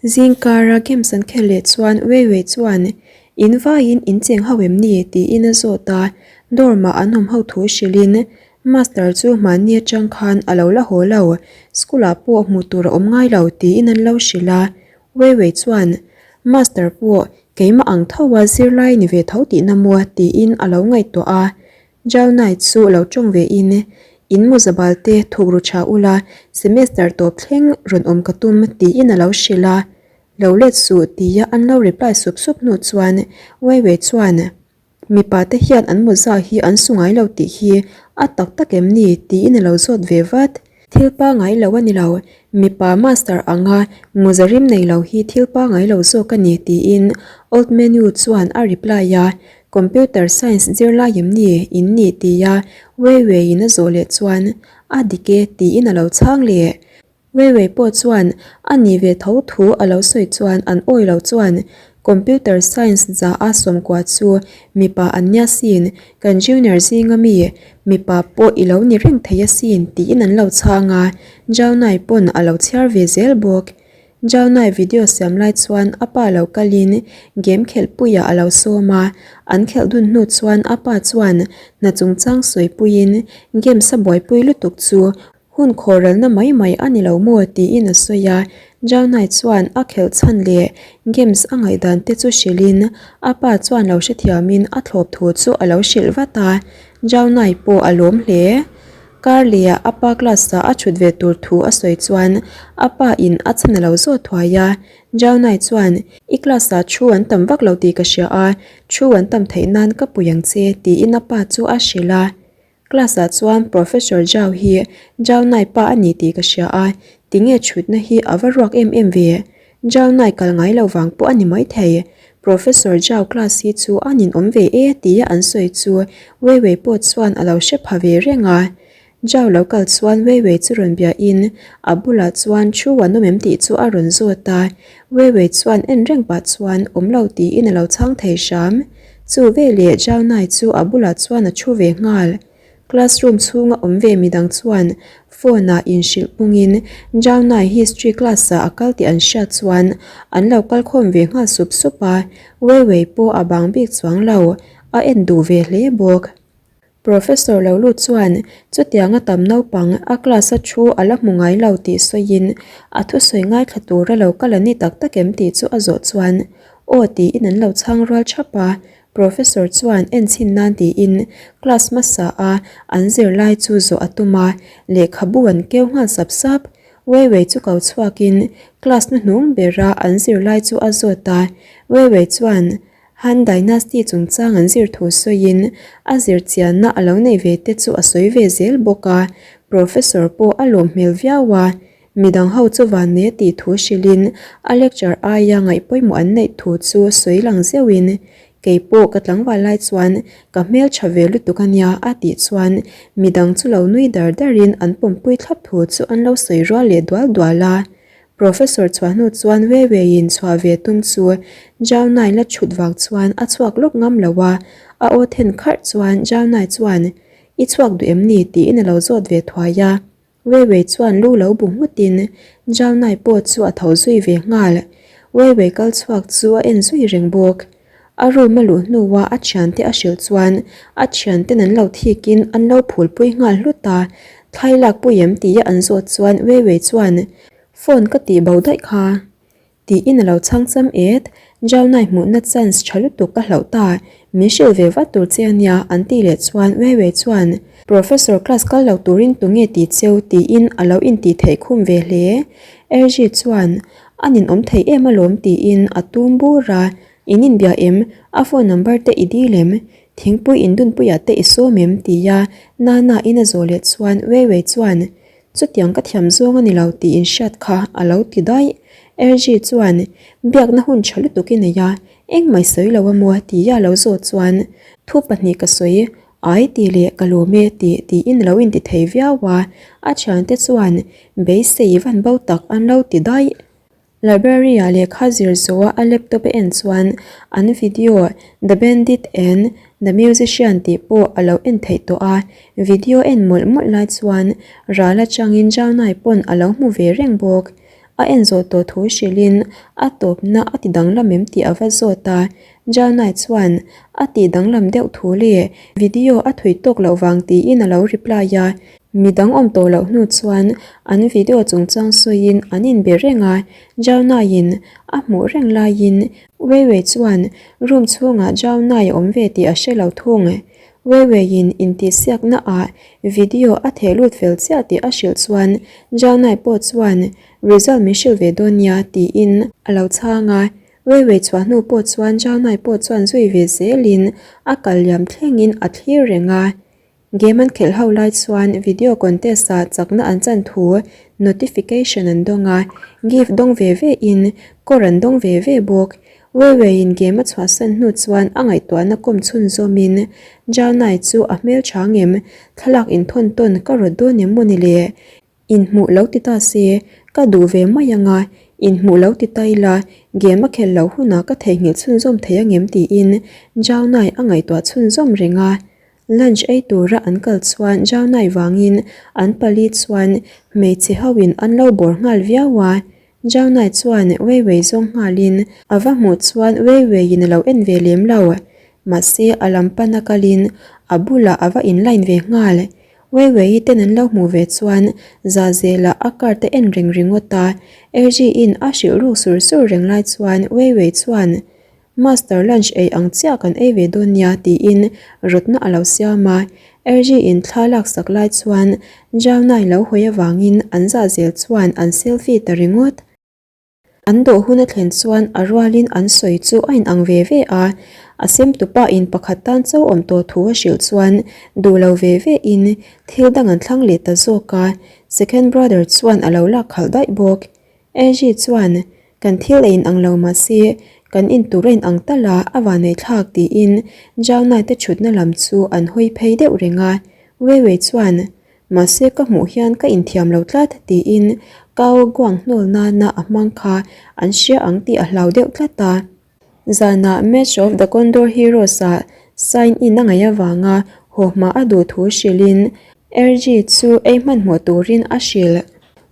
Zingkara games an khelh leh chuan Wei Wei chuan, In vaiin in cheng ho em ni? tiin a zawt a, dorm ah an awm ho thu hrilhin Master chu mahni atang khan a lo la haw lo, school ah pawh hmuh tur a awm ngai lo tiin an lo hrilh a. Wei Wei chuan, Master pawh keimah ang tho a zirlai ni ve tho tihna maw? tiin a lo ngaihtuah a. Jalnai chu lo tawng ve in, In mawzabal te thuk ru tha ula, semester tawp thleng rawn awm ka tum tiin a lo hrilh a. Lo let suh tia an lo reply sup sup hnu chuan Wei Wei chuan, Mipa te hian an mawza hi an su ngai lo tih hi a tak tak em ni? tiin a lo zawt ve vat. Thil pangai lo a ni lo, mipa master anga mawza rim nei lo hi thil pangai lo zawk a ni tiin Old Menu chuan a reply a, Computer science zirlai em ni in nih tia Wei Wei in a zawh leh chuan a dik e tiin a lo chhang leh. Wei Wei pawh chuan a nih ve tho thu a lo sawi chuan an awi lo chuan Computer science za a sawmkua chu mipa an nia sin, kan junior zinga mi mipa pawh i lo ni reng thei asin tiin an lo chhang a, Jaunai pawn a lo chhiar ve zel bawk. Jaunai video siam lai chuan a pa lo kalin game khelhpuiah a lo sawm a, an khelh dun hnu chuan a pa chuan hna chungchang sawipuiin games a buaipui lutuk chu Hun khawrelna mai mai a ni lo maw tiin a sawi a, Jaunai chuan a khelh chhan leh games a ngaihdan te chu hrilhin a pa chuan lo hrethiamin a thlawp thu chu a lo hrilh vat a, Jaunai pawh a lawm hle. Karleh-ah a pa class-ah a thut ve tur thu a sawi chuan a pa in a chhan a lo zawt thuai a, Jaunai chuan I class-ah thu an tam vak lo tih ka hria a, thu an tam theih nan ka pui ang che tiin a pa chu a hrilh a. Class ah chuan Professor Zhao hi Zhao Nai pa a ni tih ka hria a, tinge chhutna hi a va ruak em em ve? Zhao Nai kal ngai lo vang pawh a ni maithei. Professor Zhao class hi chu a ninawm ve e tia an sawi chu Wei Wei pawh chuan a lo hre pha ve reng a. Zhao lo kal chuan Wei Wei chu rawn bia in a bulah chuan thu an awm em tih chu a rawn zawt a. Wei Wei chuan en reng pah chuan awm lo tiin a lo chhang thei hram. Chu veleh Zhao Nai chu a bulah chuan a thu ve nghal. Classroom chhunga awm ve midang chuan phone ah inhrilh pungin Zhao Nai history class ah a kal tih an hriat chuan an lo kal khawm ve nghal sup sup a, Wei Wei pawh a bang bik chuang lo, a en duh ve hle bawk. Professor lo lut chuan chutianga tam naupang a class a thu a la hmu ngai lo tih sawiin a thusawi ngaithla tura lo kal an ni tak tak em tih chu a zawh chuan aw tiin an lo chhang rual thap a, Professor chuan en chhin nan tiin class hmasa a an zirlai chu zawh a tum a, lehkhabu an keu nghal sap sap. Wei Wei chu ko chhuakin class hnuhnung bera an zirlai chu a zawt a, Wei Wei chuan Han Dynasty chungchang an zir thu sawiin a zir chianna a lo neih ve te chu a sawi ve zel bawk a, Professor pawh a lawm hmel viau a, midang ho chu vannei a tih thu hrilhin a lecture aia ngaih pawimawh an neih thu chu sawi lang zeuhin kei pawh ka tlangval lai chuan ka hmel tha ve lutuk a nia a tih chuan midang chu lo nui dar darin an pawmpui thlap thu chu an lo sawi rual leh dual dual a. Professor chhuah hnu chuan Wei Weiin chhuah ve tum chu Zhao Nai la chhut vang chuan a chhuak lawk ngam lo a, a aw then kharh chuan Zhao Nai chuan, I chhuak duh em ni? tiin a lo zawt ve thuai a. Wei Wei chuan lu lo bu nghutin Zhao Nai pawh chu a tho zui ve nghal. Wei Wei kal chhuak chu a en zui reng bawk. A room a luh hnua a thiante a hrilh chuan a thianten an lo thikin an lo phulpui nghal hlut a, thlai lakpui em tia an zawt chuan Wei Wei chuan phone ka tih bo daih kha tiin a lo chhang cham et, Jaunai hmuhna chance tha lutuk ka hlauh ta, min hrilh ve vat tur che ania an tih leh chuan Wei Wei chuan Professor class kal lo turin tunge ti cheu tiin a lo intih theih khum ve hle. Erji chuan A ninawm thei em alawm tiin a tum bur a, In inbia em? A phone number te i dil em? Thingpui indunpuiah te i sawm em? tia Nana in a zawh leh chuan Wei Wei chuan Chutiang ka thiam zawng a ni lo tih in hriat kha a lo ti daih. Erji chuan Biakna hun tha lutuk i nei a, engmah i sawi lo a maw? tia a lo zawh chuan Thu pahnih ka sawi Ai tih leh ka lawm e tih tiin a lo inti thei viau a, a thiante chuan beisei van bo tak an lo ti daih. Library ah lehkha zir zawh a a laptop a en chuan an video The Bandit and the Musician tih pawh a lo en theih tawh a, video en mawlh mawlh lai chuan ral atangin Jaunai pawn a lo hmu ve reng bawk. a en zawh tawh thu hrilhin a tawpna a ti danglam em tih a va zawt a. Janai chuan a tih danglam deuh thu leh video a thui tawk loh vang tiin a lo reply a. Midang awm tawh loh hnu chuan an video chungchang sawiin an inbe reng a, Janaiin a hmuh reng laiin Weiwei chuan room chhungah Janai a awm ve tih a hre lo thung. Weiweiin intihsiakna ah video a theh lut fel chiah tih a hrilh chuan Janai pawh chuan result min hrilh ve dawn nia tiin a lo chhang a. Weiwei chhuah hnu pawh chuan Janai pawh chuan zui ve zelin a kal liam thlengin a thlir reng a. Game an khelh ho lai chuan video contest ah chakna an chan thu notification an dawng a, gift dawng ve ve in kawr an dawng ve ve bawk. Weiwei in game a chhuahsan hnu chuan a ngaihtuahna kawm chhunzawm in Janai chu a hmel tha ngem thlalak inthawn tawn ka rawt dawn em maw ni le? Inhmuh lo ti ta se, ka duh ve mai ang a, inhmuh lo ti ta ila, game a khelh loh hunah ka theihnghilh chhunzawm thei angem tiin Jaunai a ngaihtuah chhunzawm reng a. Lunch ei tura an kal chuan Jaunai vangin an pali chuan hmeichhe hoin an lo bawr nghal viau a. Jaunai chuan Weiwei zawng nghalin a va hmuh chuan Weiweiin a lo en ve lem lo. Mahse a lam pana kalin a bulah a va inline ve nghal. Weiwei ten an lo hmuh ve chuan Zahzelah a car te en reng ringawt a, Erji-in a hrilh ruk sur sur reng lai chuan Weiwei chuan Master lunch ei ang chiah kan ei ve dawn nia tiin rawtna a lo siam a, Erji-in thla laksak lai chuan Jaunai lo hawi avangin an Zahzel chuan an selfie ta ringawt. An dawh hun a thlen chuan a rualin an sawi chu a inang ve ve a, a semtupa in pakhat tan cho awm tawh thu a hrilh chuan duh lo ve ve in thil dang an thlang leh ta zawk a, second brother chuan a lo lak khalh daih bawk. Angie chuan kan thil a inang lo mahse kan intur a inang tal a, a vaneihthlak tiin Jaunai te thutna lam chu an hawi phei deuh reng a, Weiwei chuan Mahse ka hmuh hian ka inthiam lo tlat tiin Kao Guang hnawl nana a hmang kha an hria ang tih a hlau deuh tlat a. Zanah Match of the Condor Heroes ah sign in a ngaih avanga haw hma a duh thu hrilhin Erji chu ei hmanhmawh turin a hrilh.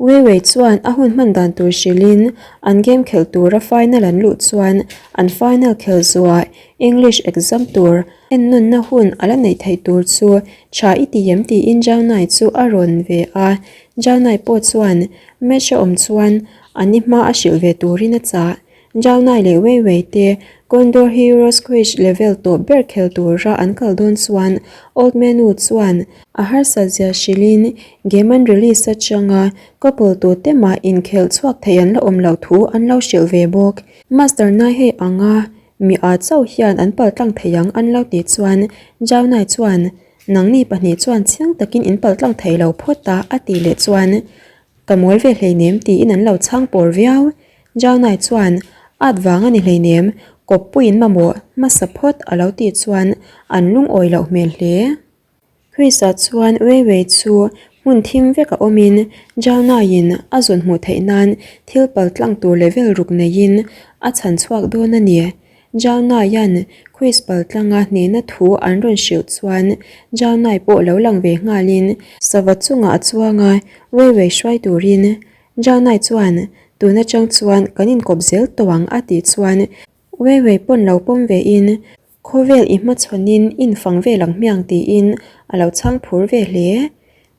Weiwei chuan a hun hman dan tur hrilhin an game khelh tura final an luh chuan an final khelh zuah English exam tur Ennawnna hun a la neih theih tur chu tha i ti em tiin Jaunai chu a rawn ve a, Jaunai pawh chuan match a awm chuan a ni hma a hrilh ve turin a chah. Jaunai leh Weiwei te Condor Heroes Quiz level tawp ber khel tura an kal dawn chuan Old Man Wu chuan a harsat zia hrilhin game an release atanga couple tute mah inkhelh chhuak thei an la awm loh thu an lo hrilh ve bawk. Master Nai hei anga Mi â chauh hian an paltlang thei ang an lo tih chuan Jaunai chuan, Nangni pahnih chuan chiang takin in paltlang thei lo phawt a a tih leh chuan, Ka mawl ve hleinem tiin an lo chhang pawr viau. Jaunai chuan, Ât vang a ni hleinem, kawppuiin mamawh hmasa phawt a lo tih chuan an lungawi loh hmel hle. Chris-a chuan Weiwei chu hmun thim vek a awmin Jaunaiin a zawn hmuh theih nan thil paltlang tur level ruk neiin a chhan chhuak dawn a ni. Jaunaia'n Chris paltlanga hnehna thu an rawn hrilh chuan Jaunai pawh lo lang ve nghalin sava chungah a chuang a, Weiwei hruai turin Jaunai chuan tun atang chuan kan inkawp zel tawh ang a tih chuan Weiwei pawn lo pawm vein Khawvel i hmachhawnin infang vel ang hmiang tiin a lo chhang phur ve hle.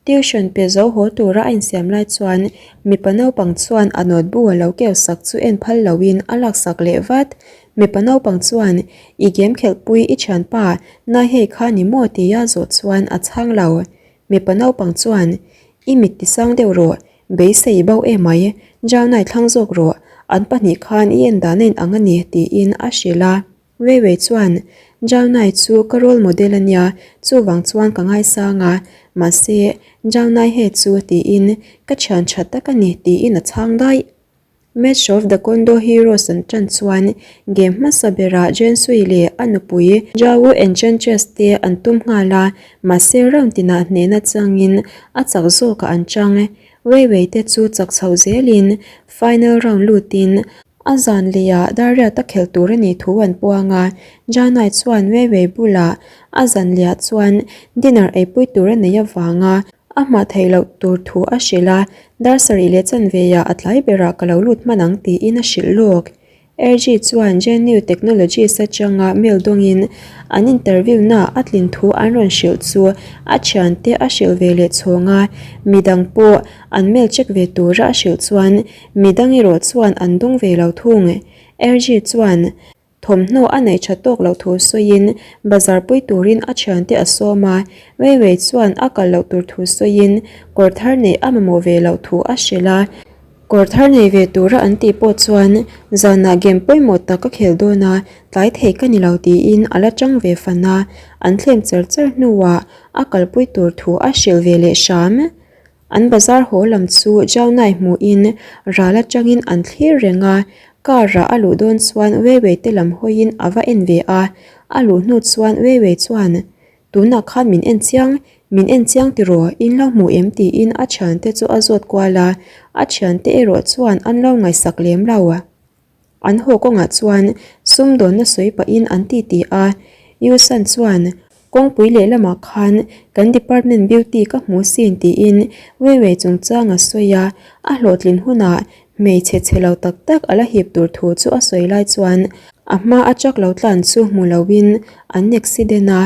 Tuition pe zo haw tura a insiam lai chuan mipa naupang chuan a note bu a lo keu sak chu en phal loin a laksak leh vat. Mipa naupang chuan i game khelhpui i thianpa nai hei kha ni maw tia zawh chuan a chhang lo. Mipa naupang chuan i mit tisang deuh rawh, beisei i bo emai, Jaunai thlang zawk rawh, an pahnih khan i en dan a inang a ni tiin a hrilh a. Weiwei chuan, Jaunai chu ka role model a nia, chuvang chuan ka ngaisang a, mahse, Jaunai he chu tiin ka thian tha tak a ni tiin a chhang daih. Match of the Condo Heroes an tan chuan game hmasa berah Jensui leh a nupui Zhao Enchantress te an tum nghal a, mahse round tinah hnehna changin a chak zawkah an chang. Weiwei te chu chak chhoh zelin final round lutin A zan lehah Dariat a khelh tur a nih thu an puang a, Janai chuan Weiwei bulah a zan lehah chuan dinner eipui tur a neih avanga A hmah theih loh tur thu a hrilh a, dar sarih leh chanveah a tlai berah ka lo lut hman ang tiin a hrilh lawk. Erji chuan JNU Technologies atanga mail dawngin an interview naah a tlin thu an rawn hrilh chu a thiante a hrilh ve leh chhawng a, midang pawh an mail check ve tura a hrilh chuan midang erawh chuan an dawng ve lo thung. Erji chuan. Thawmhnaw a neih tha tawk loh thu sawiin bazar pui turin a thiante a sawm a, Wei Wei chuan a kal loh tur thu sawiin kawr thar neih a mamawh ve loh thu a hrilh a. Kawr thar nei ve tura an tih pawh chuan zanah game pawimawh tak ka khel dawn a, tlai thei ka ni lo tiin a la tang ve fan a, an thlem char char hnuah a kalpui tur thu a hrilh ve leh hram. An bazar haw lam chu Jaunai hmuhin ral atangin an thlir reng a, car ah a luh dawn chuan Weiwei te lam hawiin a va en ve a, a luh hnu chuan Weiwei chuan, Tunah khan min en chiang, min en chiang tiraw, in lo hmu em tiin a thiante chu a zawt kual a, a thiante erawh chuan an lo ngaihsak lem lo. An haw kawngah chuan sumdawnna sawi pahin an ti ti a, Yusan chuan kawngpui lehlamah khan kan department beauty ka hmu sin tiin Weiwei chungchang a sawi a, a hlawhtlin hunah hmeichhe chhe lo tak tak a la hip tur thu chu a sawi lai chuan a hma a truck lo tlan chu hmu loin an accident a.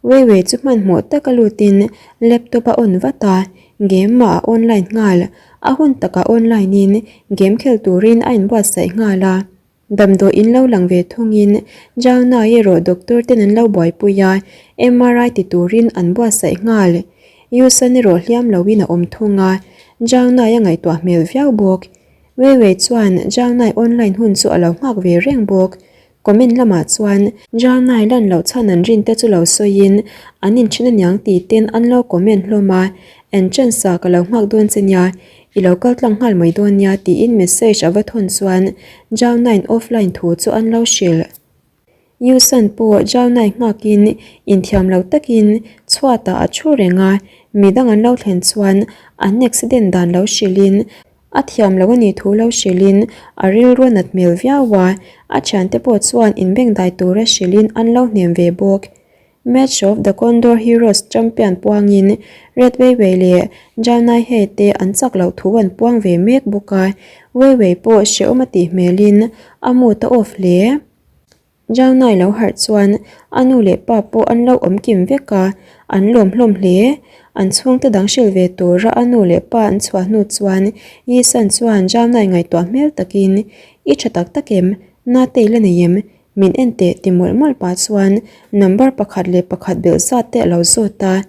Weiwei chu hmanhmawh taka lutin laptop a on vat a, game ah a online nghal. A hun takah online in game khel turin a inbuatsaih nghal a. Damdawi in lo lang ve thungin Zhao Nai erawh doctor ten an lo buaipui a, MRI ti turin an buatsaih nghal. Yu San erawh hliam loin a awm thung a, Zhao Nai a ngaihtuah hmel viau bawk. Weiwei chuan Zhao Nai online hun chu a lo nghak ve reng bawk. Comment lamah chuan Jalnai lan loh chhan an rin te chu lo sawiin an inthen aniang tih ten an lo comment hlawm a, entrance ah ka lo nghak dawn che nia, i lo kal tlang nghal mai dawn nia tiin message a va thawn chuan Jalnai'n offline thu chu an lo hrilh. Yusan pawh Jalnai nghakin inthiam lo takin chhuatah a thu reng a, midang an lo thlen chuan an accident dan lo hrilhin A thiam lo a nih thu lo hrilhin a rilru a nat hmel viau a, a thiante pawh chuan inbengdai tura hrilhin an lo hnem ve bawk. Match of the Condor Heroes champion puangin Red Wei Wei leh Zhao Nai He te an chak loh thu an puang ve mek bawk a, Wei Wei pawh hrehawm a tih hmelin a mood a off hle. Jaunai lo harh chuan a nu leh pa pawh an lo awm kim vek a, an lawm hlawm hle. An chhungte dang hrilh ve tura a nu leh pa an chhuah hnu chuan Yisan chuan Jaunai ngaihtuah hmel takin, I tha tak tak em? Nate i la nei em? Min en teh ti mawlh mawlh pah chuan number pakhat leh pakhat belh zat te a lo zawt a.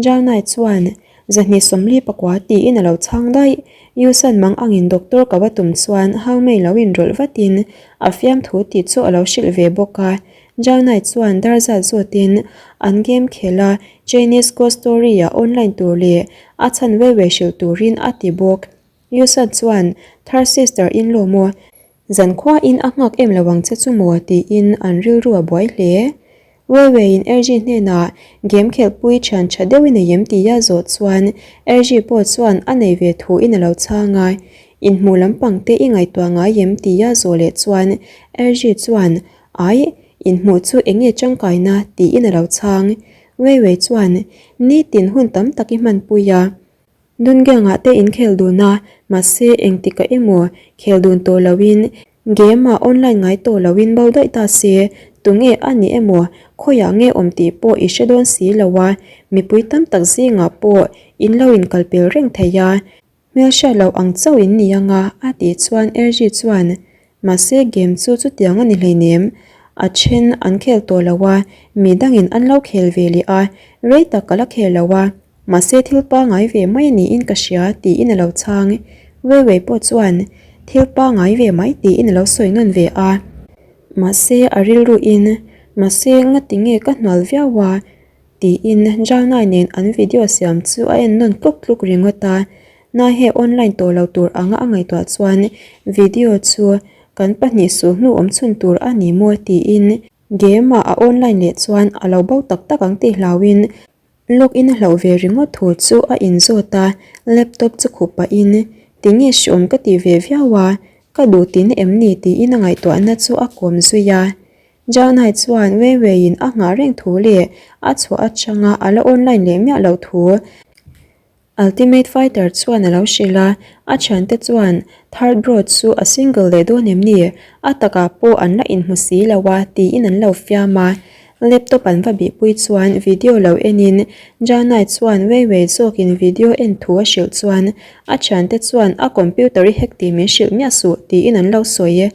Jalnai chuan, Zahnih 44 tiin a lo chhang daih. Yusan mang angin doctor ka va tum chuan Hangmei lo inrawlh vatin a fiamthu tih chu a lo hrilh ve bawk a. Jalnai chuan dar zat zawtin an game khel a, Chinese ghost story-ah online tur leh a chhan wei wei hrilh turin a ti bawk. Yusan chuan, Third sister in law maw? Zankhuain a nghak em lo ang che chu maw? tiin an rilru a buai hle. Weiwei-in Erji hnenah game khelhpui thian tha deuhin a yem tia zawh chuan Erji pawh chuan a nei ve thuin a lo chhang a. Inhmuh lampang te i ngaihtuah ngai em tia zawh leh chuan Erji chuan Ai, inhmuh chu eng nge tangkaina? tiin a lo chhang. Weiwei chuan Nitin hun tam tak i hmanpui a. Dungiangah te inkhel dun a, mahse engtikah emaw khel dun tawh loin game ah online ngai tawh loin bo daih ta se, tunge a ni emaw khawiah nge awm tih pawh i hre dawn si lo a, mipui tam tak zingah pawh in lo inkalpel reng thei a, hmelhriat loh ang chauh in ni anga a tih chuan Erji chuan Mahse game chu chutiang a ni hleinem, a then an khel tawh lo a, mi dangin an lo khel ve leh a, rei tak ka la khel lo a. Mahse thil pangai ve mai niin ka hria tiin a lo chhang. Weiwei pawh chuan thil pangai ve mai tiin a lo sawi nawn ve a. Mahse a rilru in, Mahse ngati nge ka hnual viau a? tiin Zhao nen an video siam chu a en nawn tluk tluk ringawt a. Nai he online tawh lo tur anga a ngaihtuah chuan video chu kan pahnih sulhnu awm chhun tur a ni maw tiin game ah a online leh chuan a lo bo tak tak ang tih hlauhin Log in a hlauh ve ringawt thu chu a inzawt a, laptop chu khup pahin, Tinge hreawm ka ti ve viau a, ka duh tihna em ni tiin a ngaihtuahna chu a kawm zui a. Janai chuan Wei Weiin a nghah reng thu leh a chhuah atanga a la online leh miah loh thu. Ultimate Fighter chuan a lo hrilh a, a thiante chuan Third Bro chu a single leh dawn em ni? A takah pawh an la inhmu si lo a tiin an lo fiam a. Laptop an va bihpui chuan video lo enin Janai chuan Wei Wei zawkin video en thu a hrilh chuan a thiante chuan a computer i hack tih min hrilh miah suh tiin an lo sawi.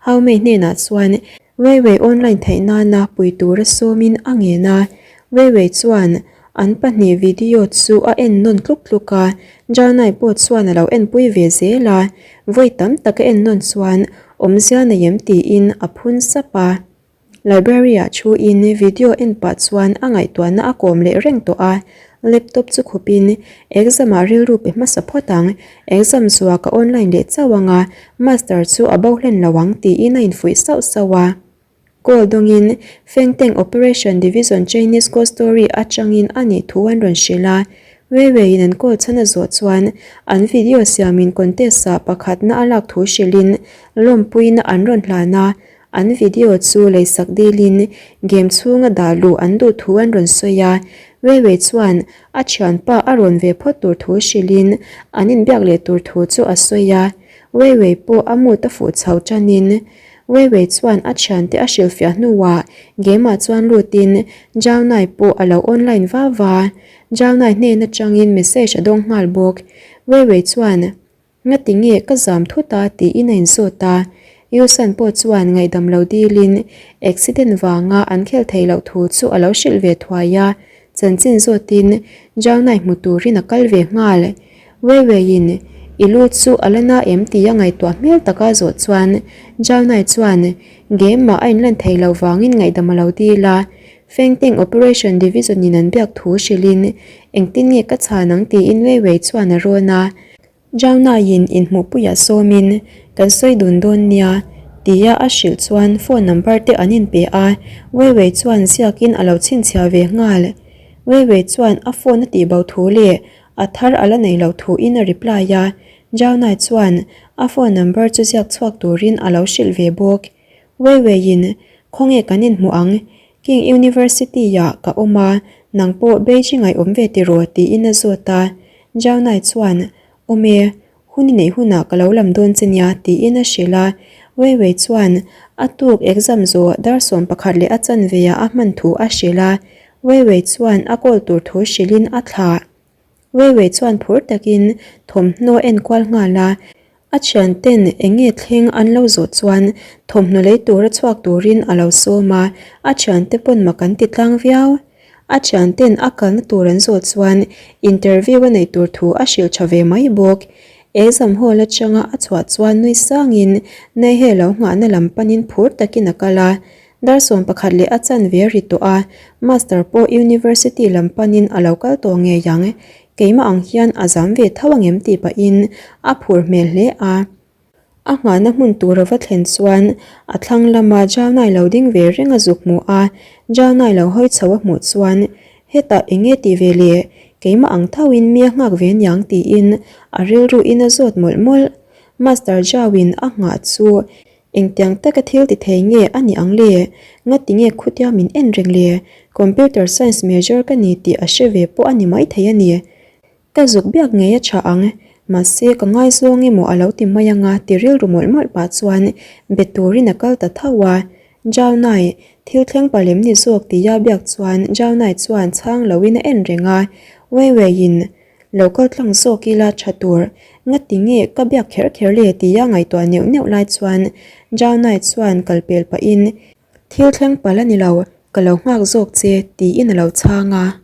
Haumei hnenah chuan Wei Wei online theih nana pui tura sawmin a ngen a, Wei Wei chuan an pahnih video chu a en nawn tluk tluk a, Janai pawh chuan a lo enpui ve zel a, vawi tam tak a en nawn chuan awmzia nei em tiin a phun sap a. Library ah thu in video en pah chuan a ngaihtuahna a kawm leh reng tawh a, laptop chu khup in exam ah rilru pe hmasa phawt ang, exam zuah ka online leh chauh ang a, master chu a bo hlen lo ang tiin a infuih sauh sauh a. Call dawngin Fengteng Operation Division Chinese Ghost Story atangin a nih thu an rawn hrilh a, Wei Wei in an call chhan a zawh chuan an video siamin contest ah pakhatna a lak thu hrilhin lawmpuina an rawn hlan a, An video chu leisak dilin game chhunga dah luh an duh thu an rawn sawi a, Wei Wei chuan a thianpa a rawn ve phawt tur thu hrilhin an inbiak leh tur thu chu a sawi a, Wei Wei pawh a mood a fuh chho tanin Wei Wei chuan a thiante a hrilhfiah hnuah game ah chuan lutin Zhao Nai pawh a lo online va va, Zhao Nai hnen atangin message a dawng nghal bawk, Wei Wei chuan. Ngati nge ka zam thut a tiin a inzawt a, Yusan pawh chuan ngaihdam lo dilin accident vanga an khel theih loh thu chu a lo hrilh ve thuai a, chanchin zawtin Jaunai hmu turin a kal ve nghal. Weiweiin i lu chu a la na em tia ngaihtuah hmel taka zawh chuan Jaunai chuan game ah a inlan theih loh vangin ngaihdam a lo dil a, Fengteng Operation Division in an biak thu hrilhin engtin nge ka chhan ang tiin Weiwei chuan a rawn a. Jaunaiin inhmuhpuiah sawmin kan sawi dun dawn nia tia a hrilh chuan phone number te an inpe a, Weiwei chuan ziakin a lo chhinchhiah ve nghal. Weiwei chuan a phone a tihbo thu leh a thar a la nei loh thuin a reply a, Jaunai chuan a phone number chu ziak chhuak turin a lo hrilh ve bawk. Weiweiin khawnge kan inhmuh ang? King University-ah ka awm a, nang pawh Beijing-ah i awm ve tiraw? tiin a zawt a. Zhao Nai chuan, Awm e, hun i neih hunah ka lo lam dawn che nia, tiin a hrilh a. Wei Wei chuan a tuk exam zawh dar 11 leh a chanveah a hman thu a hrilh a. Wei Wei chuan a call tur thu hrilhin a thlah. Wei Wei chuan phur takin thawmhnaw a enkual nghal a. A thianten eng nge thleng an lo zawh chuan thawmhnaw lei tura chhuak turin a lo sawm a, a thiante pawn mak an ti tlang viau. A thianten a kalna tur an zawh chuan interview a neih tur thu a hrilh tha ve mai bawk. Exam hall atanga a chhuah chuan nui sangin Naihe lo nghahna lam panin phur takin a kal a, Dar 11 leh a chanve a ri tawh a, Master pawh University lam panin a lo kal tawh ngei ang. Keimah ang hian a zam ve tho angem tih pahin a phur hmel hle a. A nghahna hmun tur a va thlen chuan a thlang lama Jalnai lo ding ve reng a zuk hmu a, Jalnai lo hawi chho a hmuh chuan hetah eng nge tih ve le, keimah ang thoin mi a nghak ve niang tiin a rilru in a zawt mawlh mawlh. Master Jauin a nghah chu Engtiang taka thil ti thei nge a nih ang le? Ngati nge khutia min en reng le? Computer science major ka ni tih a hre ve pawh a ni maithei a ni. Ka zuk biak ngei a tha ang, mahse ka ngaizawng emaw a lo ti mai anga ti rilru mawlh mawlh pah chuan be turin a kal ta tho a. Jaunai, thil thleng palem ni zawk tia biak chuan Jaunai chuan chhang loin a en reng a, Weiweiin Lo kal tlang zawk ila tha tur, ngati nge ka biak kher kher le tia ngaihtuah neuh neuh lai chuan Zhao Nai chuan kal pel pahin, Thil thleng palh a ni lo, ka lo nghak zawk che, tiin a lo chhang a.